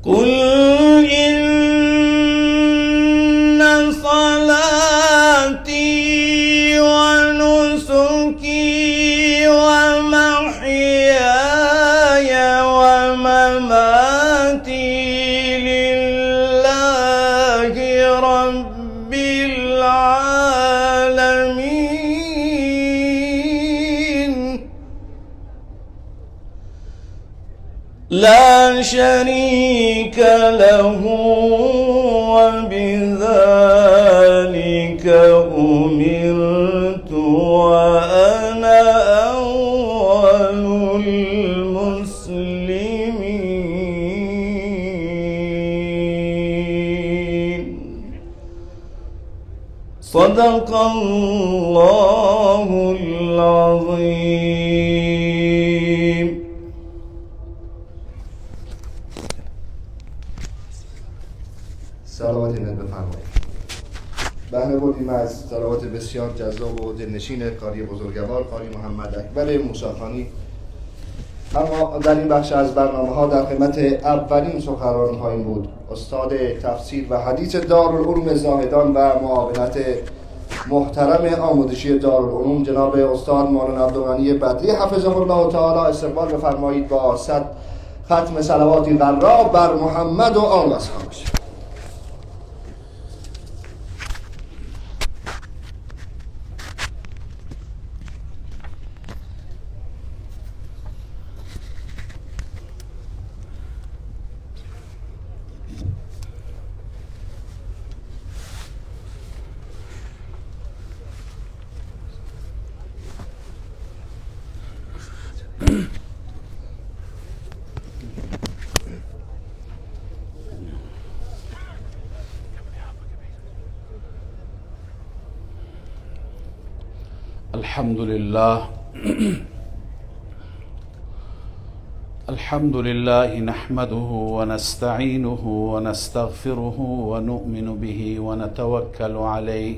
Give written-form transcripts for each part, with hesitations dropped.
قل إن صلاتي ونسكي ومحياي ومماتي لله رب العالمين لا شريك له وبذلك أمرت وأنا أول المسلمين. صدق الله العظيم. صلوات بفرمایید. بهره بردیم از صلوات بسیار جذاب و دلنشین قاری بزرگوار قاری محمد اکبر موسی‌خانی. اما در این بخش از برنامه ها در خدمت اولین سخنران خواهیم بود، استاد تفسیر و حدیث دارالعلوم زاهدان و معاونت محترم آموزشی دارالعلوم جناب استاد مولانا عبدالغنی بدری حفظه الله تعالی. استقبال بفرمایید با 100 ختم صلواتی غرا بر محمد و آل اصحابش. الحمد لله نحمده ونستعينه ونستغفره ونؤمن به ونتوكل عليه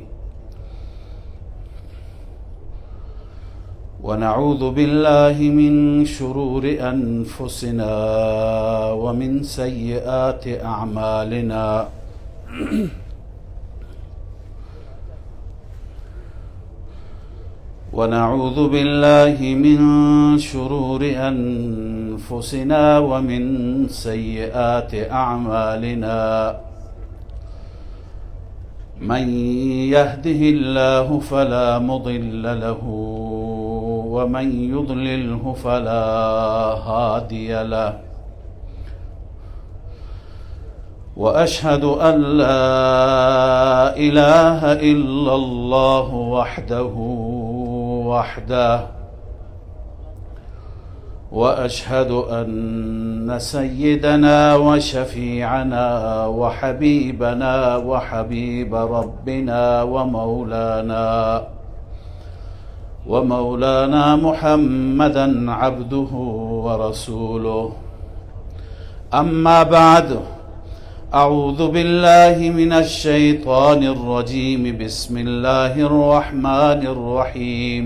ونعوذ بالله من شرور أنفسنا ومن سيئات أعمالنا ونعوذ بالله من شرور أنفسنا ومن سيئات أعمالنا من يهده الله فلا مضل له ومن يضلله فلا هادي له وأشهد أن لا إله إلا الله وحده وأشهد أن سيدنا وشفيعنا وحبيبنا وحبيب ربنا ومولانا محمدا عبده ورسوله. أما بعد، أعوذ بالله من الشيطان الرجيم. بسم الله الرحمن الرحيم.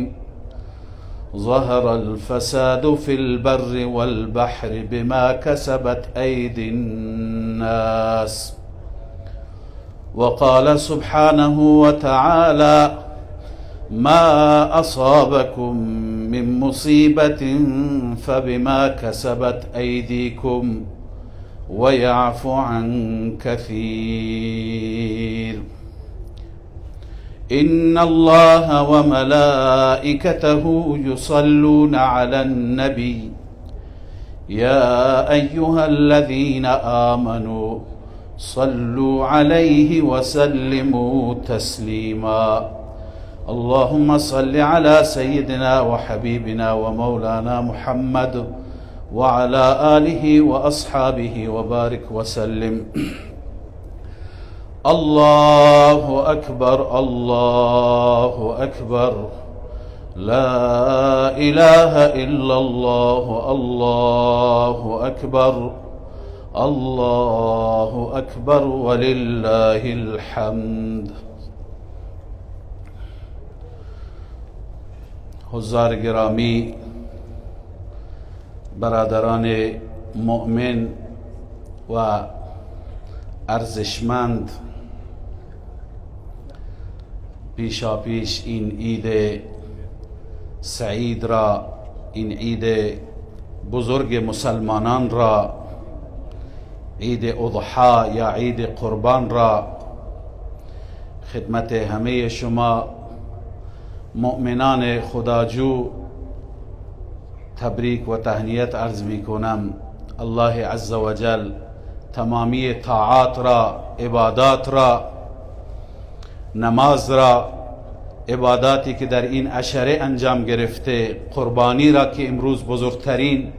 ظهر الفساد في البر والبحر بما كسبت أيدي الناس. وقال سبحانه وتعالى: ما أصابكم من مصيبة فبما كسبت أيديكم ويعفو عن كثير. إن الله وملائكته يصلون على النبي يا أيها الذين آمنوا صلوا عليه وسلموا تسليما. اللهم صل على سيدنا وحبيبنا ومولانا محمد وعلى آله وأصحابه وبارك وسلم. الله أكبر، الله أكبر، لا إله إلا الله، الله أكبر، الله أكبر، ولله الحمد. حضار گرامی، برادران مؤمن و ارزشمند، پیشا پیش این عید سعید را، این عید بزرگ مسلمانان را، عید اضحی یا عید قربان را خدمت همه شما مؤمنان خداجو تبریک و تهنیت عرض می کنم. الله عز وجل تمامی طاعات را، عبادات را، نماز را، عباداتی که در این عشره انجام گرفته، قربانی را که امروز بزرگترین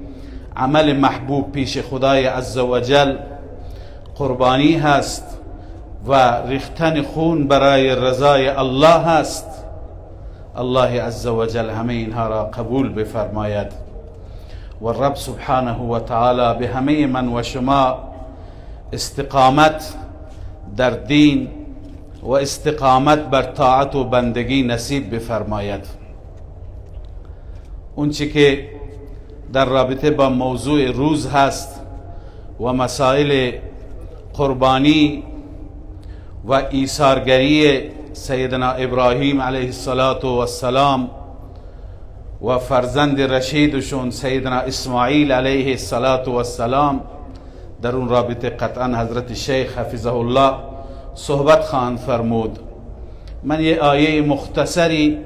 عمل محبوب پیش خدای عزوجل قربانی هست و ریختن خون برای رضای الله هست، الله عزوجل همه اینها را قبول بفرماید و رب سبحانه و تعالی به همه من و شما استقامت در دین و استقامت بر طاعت و بندگی نصیب بفرماید. اون چی که در رابطه با موضوع روز هست و مسائل قربانی و ایثارگری سیدنا ابراهیم علیه السلام و فرزند رشیدشون سیدنا اسماعیل علیه السلام، در اون رابطه قطعا حضرت شیخ حفظه الله صحبت خواهند فرمود. من یه آیه مختصری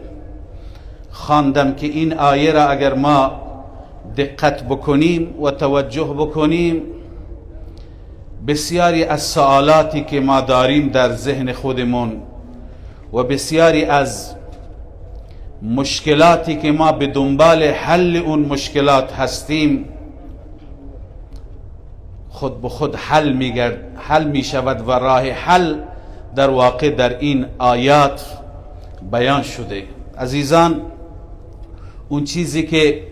خواندم که این آیه را اگر ما دقت بکنیم و توجه بکنیم، بسیاری از سوالاتی که ما داریم در ذهن خودمون و بسیاری از مشکلاتی که ما به دنبال حل اون مشکلات هستیم خود به خود حل می شود و راه حل در واقع در این آیات بیان شده. عزیزان، اون چیزی که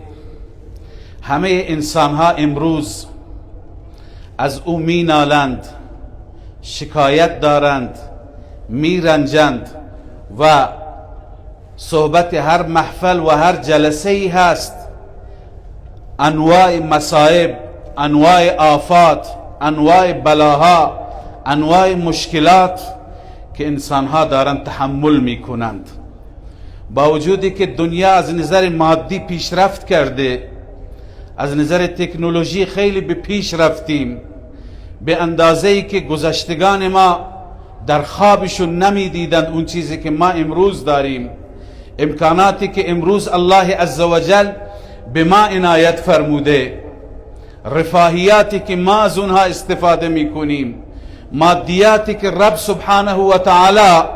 همه انسان ها امروز از او می نالند، شکایت دارند، می رنجند و صحبت هر محفل و هر جلسه ای هست، انواع مصائب، انواع آفات، انواع بلاها، انواع مشکلات که انسانها دارند تحمل می کنند. با وجودی که دنیا از نظر مادی پیشرفت کرده، از نظر تکنولوژی خیلی به پیش رفتیم، به اندازه‌ای که گذشتگان ما در خوابشون نمیدیدند اون چیزی که ما امروز داریم، امکاناتی که امروز الله عزوجل به ما عنایت فرموده، رفاهیاتی که ما از اونها استفاده میکنیم، مادیاتی که رب سبحانه و تعالی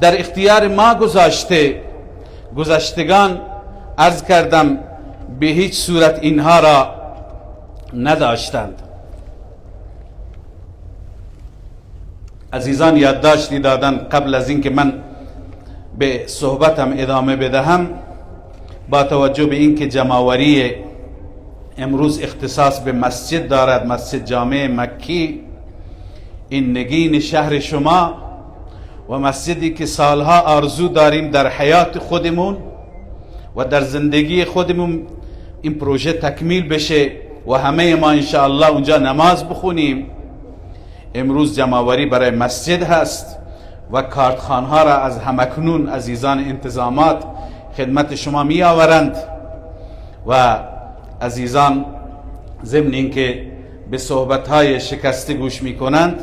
در اختیار ما گذاشته. گذشتگان عرض کردم به هیچ صورت اینها را نداشتند. عزیزان یادداشتی دادن قبل از اینکه من به صحبتم ادامه بدهم، با توجه به اینکه جمع‌آوری امروز اختصاص به مسجد دارد، مسجد جامع مکی، این نگین شهر شما و مسجدی که سالها آرزو داریم در حیات خودمون و در زندگی خودمون این پروژه تکمیل بشه و همه ما انشاءالله اونجا نماز بخونیم. امروز جمع‌آوری برای مسجد هست و کارتخانها را از همکنون عزیزان انتظامات خدمت شما می آورند و عزیزان ضمن اینکه به صحبت‌های شکسته گوش می‌کنند،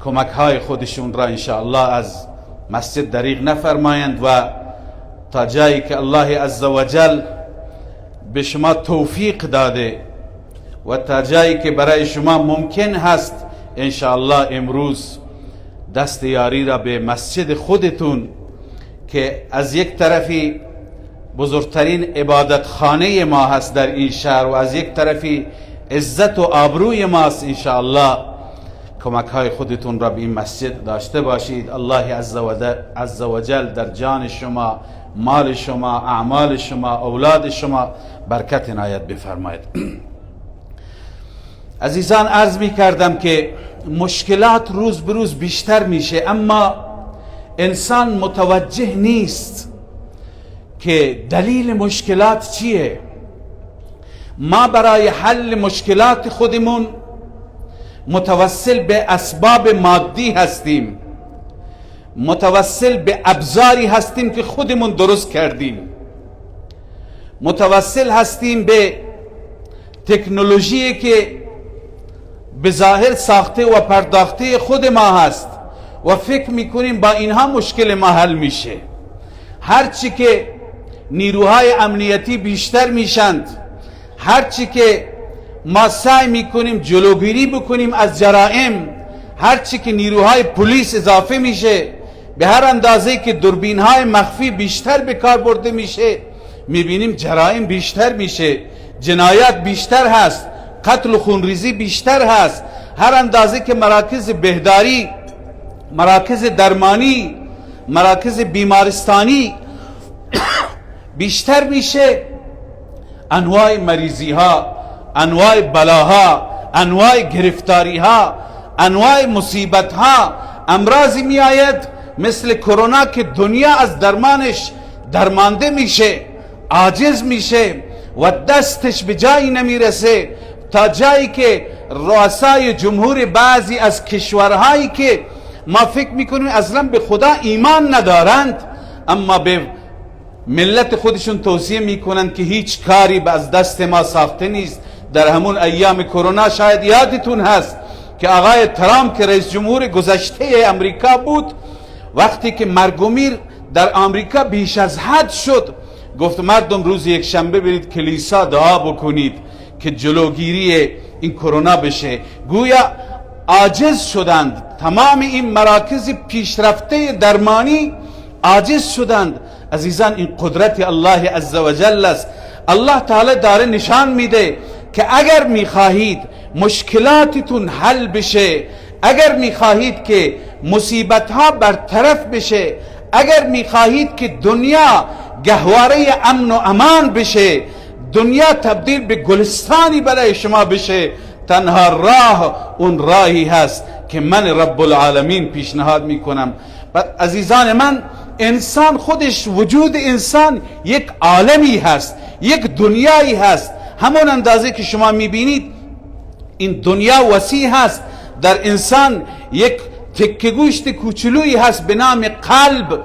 کمک‌های خودشون را انشاءالله از مسجد دریغ نفرمایند و تا جایی که الله عزوجل به شما توفیق داده و تا جایی که برای شما ممکن هست انشاءالله امروز دست یاری را به مسجد خودتون که از یک طرفی بزرگترین عبادتخانه ما هست در این شهر و از یک طرفی عزت و آبروی ماست، انشاءالله کمک های خودتون را به این مسجد داشته باشید. الله عزوجل در جان شما، مال شما، اعمال شما، اولاد شما برکت عنایت بفرماید. عزیزان عرض می کردم که مشکلات روز به روز بیشتر میشه، اما انسان متوجه نیست که دلیل مشکلات چیه. ما برای حل مشکلات خودمون متوسل به اسباب مادی هستیم، متوسل به ابزاری هستیم که خودمون درست کردیم، متوسل هستیم به تکنولوژی که به ظاهر ساخته و پرداخته خود ما هست و فکر میکنیم با اینها مشکل ما حل میشه. هرچی که نیروهای امنیتی بیشتر میشند، هرچی که ما سعی میکنیم جلوگیری بکنیم از جرائم، هرچی که نیروهای پلیس اضافه میشه، به هر اندازه که دوربین های مخفی بیشتر به کار برده میشه، میبینیم جرائم بیشتر میشه، جنایات بیشتر هست، قتل و خونریزی بیشتر هست. هر اندازه که مراکز بهداری، مراکز درمانی، مراکز بیمارستانی بیشتر میشه، انواع مریضی ها، انواع بلاها، انواع گرفتاری ها، انواع مصیبت ها، امراضی می آید مثل کرونا که دنیا از درمانش درمانده میشه، عاجز میشه و دستش به جایی نمیرسه، تا جایی که رؤسای جمهور بعضی از کشورهایی که ما فکر میکنیم اصلا به خدا ایمان ندارند، اما به ملت خودشون توصیه میکنند که هیچ کاری از دست ما ساخته نیست. در همون ایام کرونا شاید یادتون هست که آقای ترامپ که رئیس جمهور گذشته امریکا بود، وقتی که مرگ و میر در آمریکا بیش از حد شد، گفت مردم روز یک شنبه برید کلیسا دعا بکنید که جلوگیری این کرونا بشه. گویا عاجز شدند، تمام این مراکز پیشرفته درمانی عاجز شدند. عزیزان، این قدرت الله عزوجل است. الله تعالی داره نشان میده که اگر میخواهید مشکلاتتون حل بشه، اگر میخواهید که مصیبت ها برطرف بشه، اگر میخواهید که دنیا گهواره امن و امان بشه، دنیا تبدیل به گلستانی برای شما بشه، تنها راه اون راهی هست که من رب العالمین پیشنهاد میکنم. عزیزان من، انسان خودش، وجود انسان یک عالمی هست، یک دنیایی هست. همون اندازه که شما میبینید این دنیا وسیع هست، در انسان یک تکه گوشت کوچولویی هست به نام قلب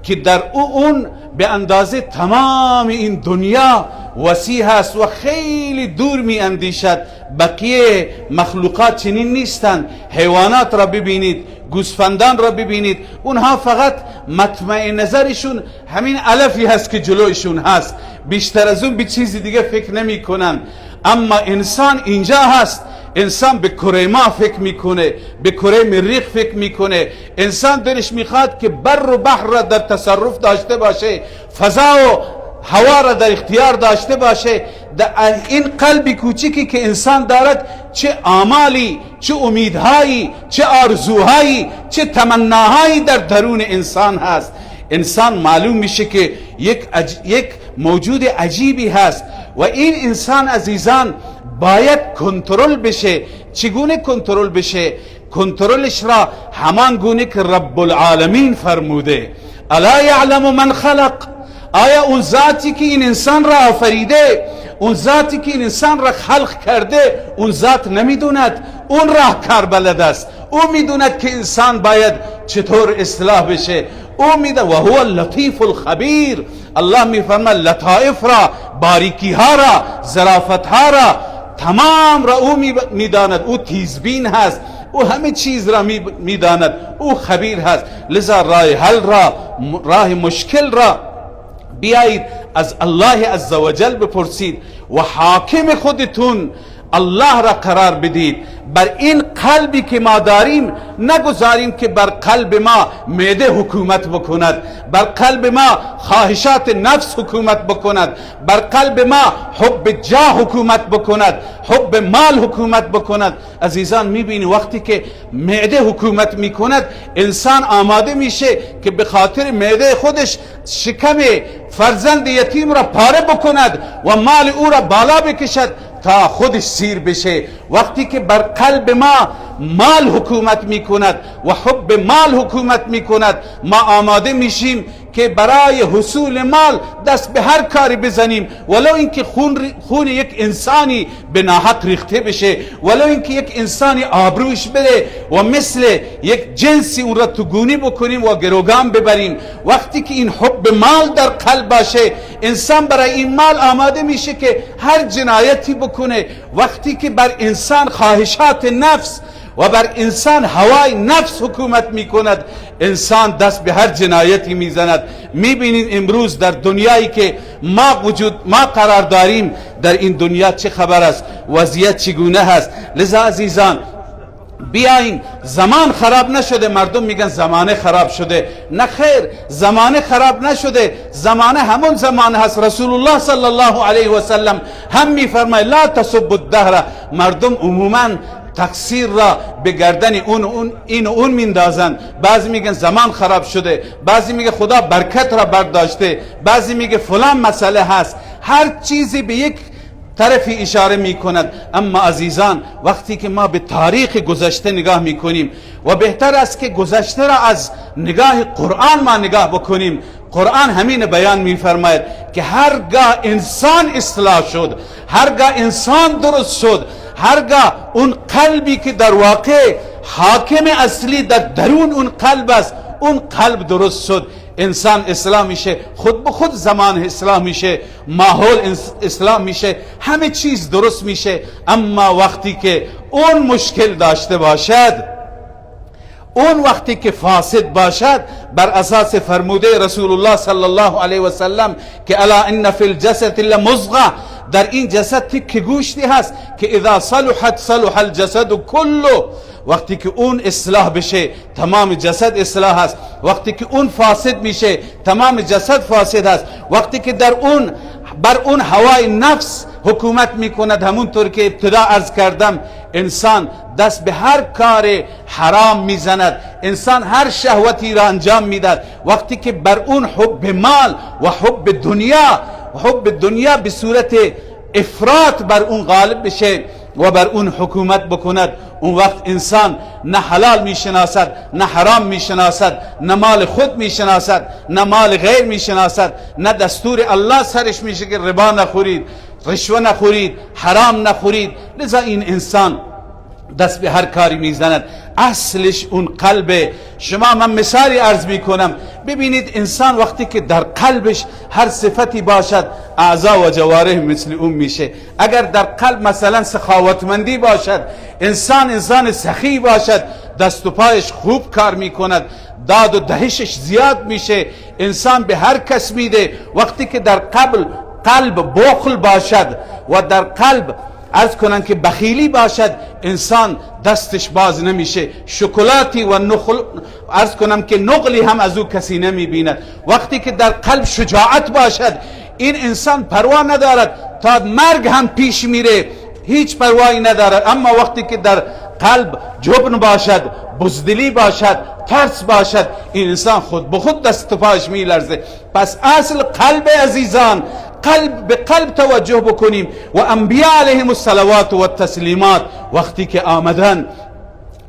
که در اون به اندازه تمام این دنیا وسیع هست و خیلی دور می اندیشد. بقیه مخلوقات چنین نیستند. حیوانات را ببینید، گوسفندان را ببینید، اونها فقط مطمع نظرشون همین علفی هست که جلوشون هست، بیشتر از اون به چیزی دیگه فکر نمی کنن. اما انسان اینجا هست، انسان به کره ما فکر میکنه، به کره مریخ فکر میکنه. انسان دلش میخواد که بر و بحر را در تصرف داشته باشه، فضا و هوا را در اختیار داشته باشه. در این قلب کوچکی که انسان دارد چه آمالی، چه امیدهایی، چه آرزوهایی، چه تمناهایی در درون انسان هست. انسان معلوم میشه که یک موجود عجیبی هست و این انسان عزیزان باید کنترل بشه. چگونه کنترل بشه؟ کنترلش را همان گونه که رب العالمین فرموده، الا یعلم من خلق. آیا اون ذاتی که این انسان را آفریده، اون ذاتی که این انسان را خلق کرده، اون ذات نمیدوند؟ اون راهکار بلد است، او میدوند که انسان باید چطور اصلاح بشه. او میدوند و هو اللطیف الخبیر. الله میفرماید لطائف را، باریکی ها را، ظرافت ها را، تمام را او میداند. او تیزبین هست، او همه چیز را میداند، او خبیر هست. لذا راه حل را، راه مشکل را بیایید از الله عزوجل بپرسید و حاکم خودتون الله را قرار بدید. بر این قلبی که ما داریم نگذاریم که بر قلب ما معده حکومت بکند، بر قلب ما خواهشات نفس حکومت بکند، بر قلب ما حب جاه حکومت بکند، حب مال حکومت بکند. عزیزان میبینی وقتی که معده حکومت میکند، انسان آماده میشه که به خاطر معده خودش شکم فرزند یتیم را پاره بکند و مال او را بالا بکشد تا خودش سیر بشه وقتی که بر قلب ما مال حکومت میکند و حب مال حکومت میکند، ما آماده میشیم که برای حصول مال دست به هر کاری بزنیم، ولو اینکه خون یک انسانی به ناحق ریخته بشه، ولو اینکه یک انسانی آبروش بره و مثل یک جنسی اون را تو گونی بکنیم و گروگان ببریم. وقتی که این حب مال در قلب باشه، انسان برای این مال آماده میشه که هر جنایتی بکنه. وقتی که بر انسان خواهشات نفس و بر انسان هوای نفس حکومت میکند، انسان دست به هر جنایتی میزند. میبینید امروز در دنیایی که ما قرار داریم، در این دنیا چه خبر است، وضعیت چگونه هست. لذا عزیزان بیاین، زمان خراب نشده. مردم میگن زمانه خراب شده. نه خیر، زمانه خراب نشده، زمانه همون زمانه هست. رسول الله صلی الله علیه و سلم هم میفرماید لا تسبوا الدهر. مردم عموما تقصیر را به گردن اون این و اون میندازند. بعضی میگن زمان خراب شده، بعضی میگه خدا برکت را برداشته، بعضی میگه فلان مسئله هست. هر چیزی به یک طرفی اشاره میکند. اما عزیزان وقتی که ما به تاریخ گذشته نگاه میکنیم، و بهتر است که گذشته را از نگاه قرآن ما نگاه بکنیم، قرآن همین بیان میفرماید که هرگاه انسان اصلاح شد، هرگاه انسان درست شد، هرگاه اون قلبی که در واقع حاکم اصلی در درون اون قلب است، اون قلب درست شد، انسان اصلاح میشه، خود به خود زمان اصلاح میشه، ماحول اصلاح میشه، همه چیز درست میشه. اما وقتی که اون مشکل داشته باشد، اون وقتی که فاسد باشد، بر اساس فرموده رسول الله صلی الله علیه و سلم که الا ان فی الجسد لمضغه، در این جسد تک گوشتی هست که اذا صلحت صلح الجسد كله. وقتی که اون اصلاح بشه تمام جسد اصلاح هست، وقتی که اون فاسد میشه تمام جسد فاسد هست. وقتی که در اون بر اون هوای نفس حکومت میکند، همونطور که ابتدا عرض کردم، انسان دست به هر کار حرام میزند، انسان هر شهوتی را انجام میداد. وقتی که بر اون حب مال و حب دنیا، حب دنیا به صورت افراط بر اون غالب بشه و بر اون حکومت بکند، اون وقت انسان نه حلال میشناسد، نه حرام میشناسد، نه مال خود میشناسد، نه مال غیر میشناسد، نه دستور الله سرش میشه که ربا نخورید، رشوه نخورید، حرام نخورید. لذا این انسان دست به هر کاری میزند. اصلش اون قلب شما. من مثالی عرض میکنم، ببینید انسان وقتی که در قلبش هر صفتی باشد، اعضا و جوارح مثل اون میشه. اگر در قلب مثلا سخاوتمندی باشد، انسان سخی باشد، دست و پایش خوب کار میکند، داد و دهشش زیاد میشه، انسان به هر کس میده. وقتی که در قلب بخل باشد و در قلب عرض کنن که بخیلی باشد، انسان دستش باز نمیشه، شکلاتی و نخل عرض کنم که نقلی هم از او کسی نمیبیند. وقتی که در قلب شجاعت باشد، این انسان پروا ندارد، تا مرگ هم پیش میره هیچ پروایی ندارد. اما وقتی که در قلب جبن باشد، بزدلی باشد، ترس باشد، این انسان خود به خود دست و پاش میلرزه. پس اصل قلب عزیزان، قلب به قلب توجه بکنیم. و انبیاء علیهم الصلوات و التسلیمات وقتی که آمدن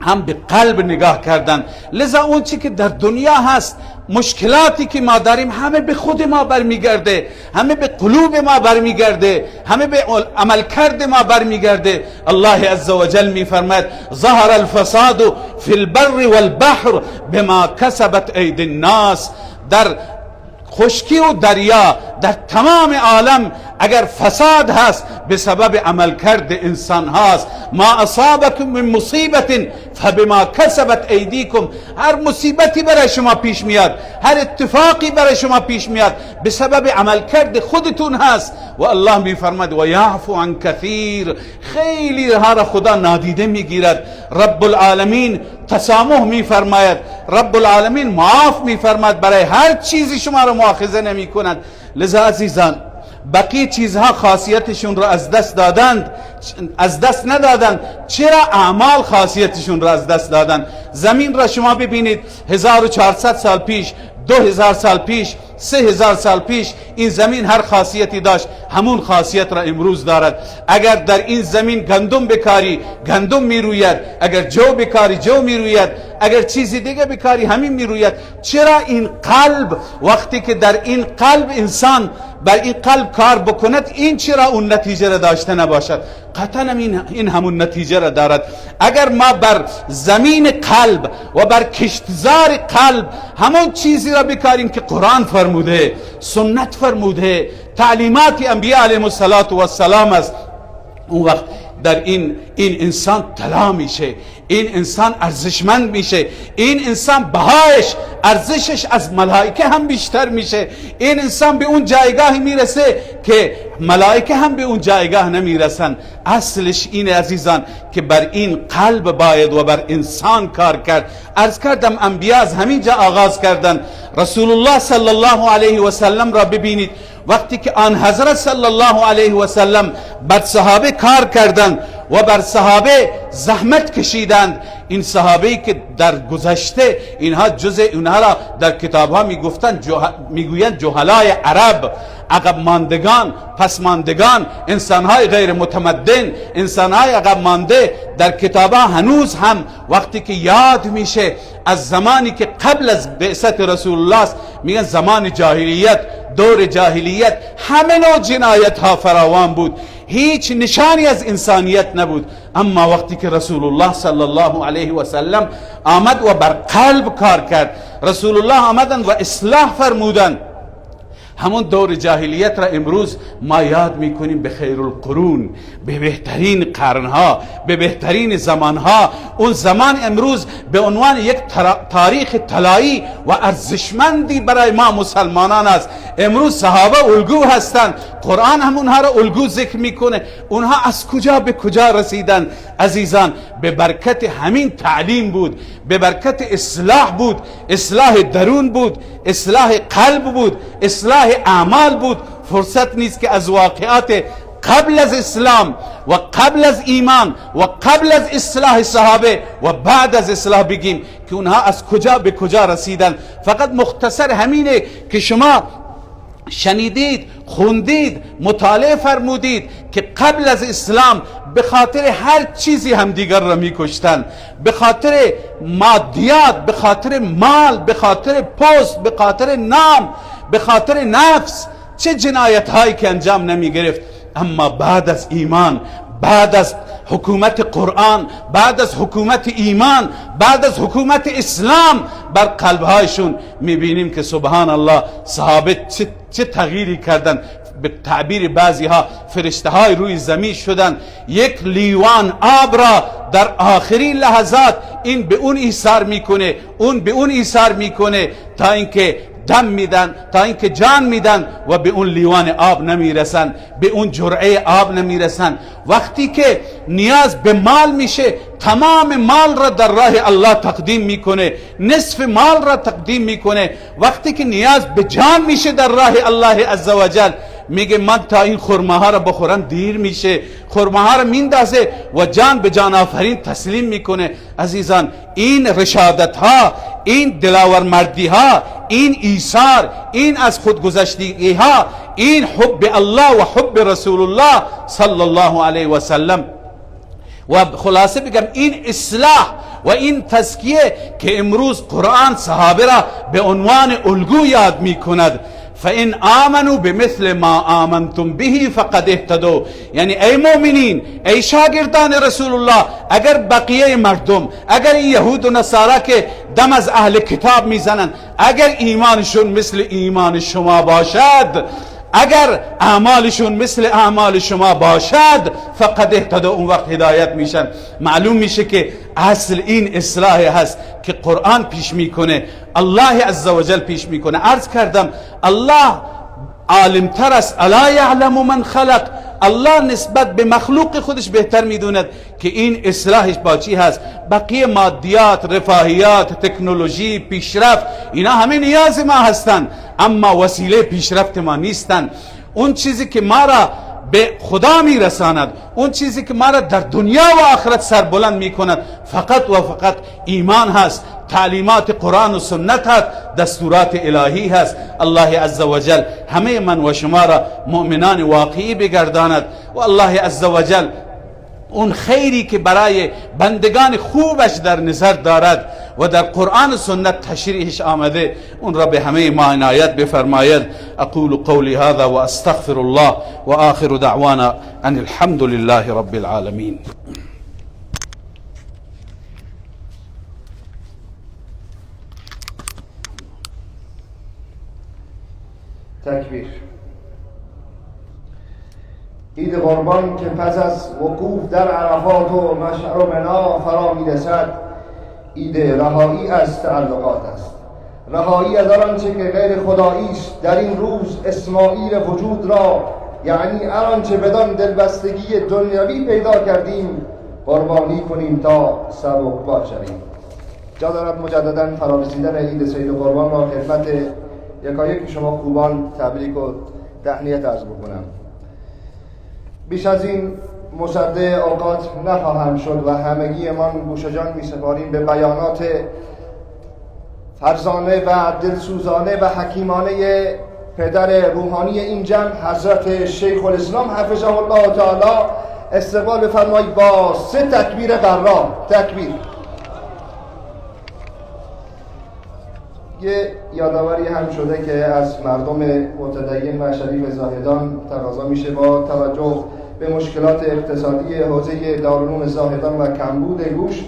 هم به قلب نگاه کردن. لذا اون چی که در دنیا هست، مشکلاتی که ما داریم، همه به خود ما برمیگرده، همه به قلوب ما برمیگرده، همه به عملکرد ما برمیگرده. الله عزوجل میفرماید ظهر الفساد فی البر والبحر بما کسبت ایدی الناس. در خشکی و دریا، در تمام عالم اگر فساد هست به سبب عملکرد انسان هاست. ما اصابکم من مصیبت فبما کسبت ایدیکم. هر مصیبتی برای شما پیش میاد، هر اتفاقی برای شما پیش میاد، به سبب عملکرد خودتون هست. و الله میفرماد و یعفو عن کثیر. خیلی ها را خدا نادیده میگیرد. رب العالمین تسامح میفرماید، رب العالمین معاف میفرماید، برای هر چیزی شما را مؤاخذه نمیکند. لذا عزیزان بقیه چیزها خاصیتشون را از دست دادند، از دست ندادند. چرا اعمال خاصیتشون را از دست دادند؟ زمین را شما ببینید 1400 سال پیش، 2000 سال پیش، 3000 سال پیش این زمین هر خاصیتی داشت، همون خاصیت را امروز دارد. اگر در این زمین گندم بکاری گندم میروید، اگر جو بکاری جو میروید، اگر چیزی دیگه بکاری همین میروید. چرا این قلب وقتی که در این قلب انسان بر این قلب کار بکند، این چرا اون نتیجه را داشته نباشد؟ قطعا این همون نتیجه را دارد. اگر ما بر زمین قلب و بر کشتزار قلب همون چیزی را بکاریم که قرآن فرموده، سنت فرموده، تعلیمات انبیاء علیهم الصلاة والسلام است، اون وقت در این انسان طلا میشه، این انسان ارزشمند میشه، این انسان بهایش، ارزشش از ملائکه هم بیشتر میشه. این انسان به اون جایگاهی میرسه که ملائکه هم به اون جایگاه نمیرسن. اصلش این عزیزان که بر این قلب باید و بر انسان کار کرد. عرض کردم انبیا از همین جا آغاز کردن. رسول الله صلی الله علیه و سلم را ببینید، وقتی که آن حضرت صلی الله علیه و سلم بر صحابه کار کردند و بر صحابه زحمت کشیدند، این صحابه‌ای که در گذشته اینها جز اینها را در کتابها میگفتند، میگویند جهلای عرب، عقب ماندگان، پسماندگان، انسانهای غیر متمدن، انسانهای عقب مانده. در کتابها هنوز هم وقتی که یاد میشه از زمانی که قبل از بعثت رسول الله است، میگن زمان جاهلیت، دور جاهلیت، همه نوع جنایت ها فراوان بود، هیچ نشانی از انسانیت نبود. اما وقتی که رسول الله صلی الله علیه و سلم آمد و بر قلب کار کرد، رسول الله آمدند و اصلاح فرمودند، همون دور جاهلیت را امروز ما یاد میکنیم به خیر القرون، به بهترین قرنها، به بهترین زمانها. اون زمان امروز به عنوان یک تاریخ طلایی و ارزشمندی برای ما مسلمانان است. امروز صحابه الگو هستند، قرآن هم اونها را الگو ذکر میکنه. اونها از کجا به کجا رسیدن عزیزان؟ به برکت همین تعلیم بود، به برکت اصلاح بود، اصلاح درون بود، اصلاح قلب بود، اصلاح اعمال بود. فرصت نیست که از واقعات قبل از اسلام و قبل از ایمان و قبل از اصلاح صحابه و بعد از اصلاح بگیم که اونها از کجا به کجا رسیدن. فقط مختصر همینه که شما شنیدید، خوندید، مطالعه فرمودید که قبل از اسلام به خاطر هر چیزی همدیگر را میکشتن، به خاطر مادیات، به خاطر مال، به خاطر پست، به خاطر نام، به خاطر نفس، چه جنایت هایی که انجام نمی گرفت. اما بعد از ایمان، بعد از حکومت قرآن، بعد از حکومت ایمان، بعد از حکومت اسلام، بر قلبهایشون میبینیم که سبحان الله صحابه چه تغییری کردن. به تعبیر بعضی ها فرشته های روی زمین شدن. یک لیوان آب را در آخرین لحظات این به اون ایثار میکنه، اون به اون ایثار میکنه، تا اینکه دم میدن، تا اینکه جان میدن و به اون لیوان آب نمیرسن، به اون جرعه آب نمیرسن. وقتی که نیاز به مال میشه، تمام مال را در راه الله تقدیم میکنه، نصف مال را تقدیم میکنه. وقتی که نیاز به جان میشه در راه الله عزوجل، میگه من تا این خرماها را بخورم دیر میشه، خرماها را میندازه و جان به جان آفرین تسلیم میکنه. عزیزان، این رشادت ها، این دلاورمردی ها، این ایثار، این از خودگذشتگی ها، این حب الله و حب رسول الله صلی الله علیه و سلم، و خلاصه بگم این اصلاح و این تزکیه که امروز قرآن صحابه را به عنوان الگو یاد میکند. فإن آمنوا بمثل ما آمنتم به فقد اهتدوا. یعنی ای مؤمنین، ای شاگردان رسول الله، اگر بقیه مردم، اگر این یهود و نصارا که دم از اهل کتاب میزنن، اگر ایمانشون مثل ایمان شما باشد، اگر اعمالشون مثل اعمال شما باشد، فقد اهتدوا، اون وقت هدایت میشن. معلوم میشه که اصل این اصلاح هست که قرآن پیش میکنه، الله عزوجل پیش میکنه. عرض کردم الله عالمتر است، الا یعلم من خلق. الله نسبت به مخلوق خودش بهتر میدوند که این اصلاحش با چی هست. بقیه مادیات، رفاهیات، تکنولوژی، پیشرفت، اینا همه نیاز ما هستند، اما وسیله پیشرفت ما نیستند. اون چیزی که ما را به خدا میرساند، اون چیزی که ما را در دنیا و آخرت سربلند میکند فقط و فقط ایمان هست، تعلیمات قرآن و سنت هست، دستورات الهی هست. الله عزوجل همه من و شما را مؤمنان واقعی بگرداند و الله عزوجل اون خیری که برای بندگان خوبش در نظر دارد و در قرآن و سنت تشریحش آمده اون را به همه ما عنایت بفرماید. اقول قولی هذا و استغفر الله و آخر دعوانا ان الحمد لله رب العالمین. تکبیر. عید قربان که پس از وقوف در عرفات و مشعر و منا فرا میرسد، عید رهایی از تعلقات است، رهایی از آنچه که غیر خدایی است. در این روز اسماعیل وجود را، یعنی آنچه بدان دلبستگی دنیوی پیدا کردیم، قربانی کنیم تا سبکبار شویم. جا دارد مجددا فرارسیدن عید سید قربان را خدمت یکایک شما خوبان تبریک و تهنیت عرض بکنم. بیش از این مصدع اوقات نخواهم شد و همگی من گوش جان می سپاریم به بیانات فرزانه و دلسوزانه و حکیمانه پدر روحانی این جمع حضرت شیخ الاسلام حفظه الله تعالی. استقبال بفرمایید با 3 تکبیر قرا. تکبیر. یه یادآوری هم شده که از مردم متدین و شریف زاهدان تقاضا میشه با توجه به مشکلات اقتصادی حوزه دارالعلوم زاهدان و کمبود گوشت،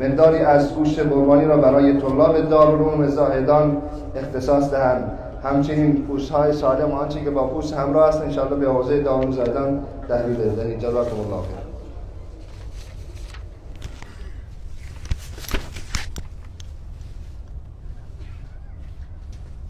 مقداری از گوشت قربانی را برای طلاب دارالعلوم زاهدان اختصاص دهند. همچنین پوست‌های سالم و آنچه که با پوست همراه است انشاءالله به حوزه دارالعلوم زاهدان تحویل بدهید. جزاکم الله خیر.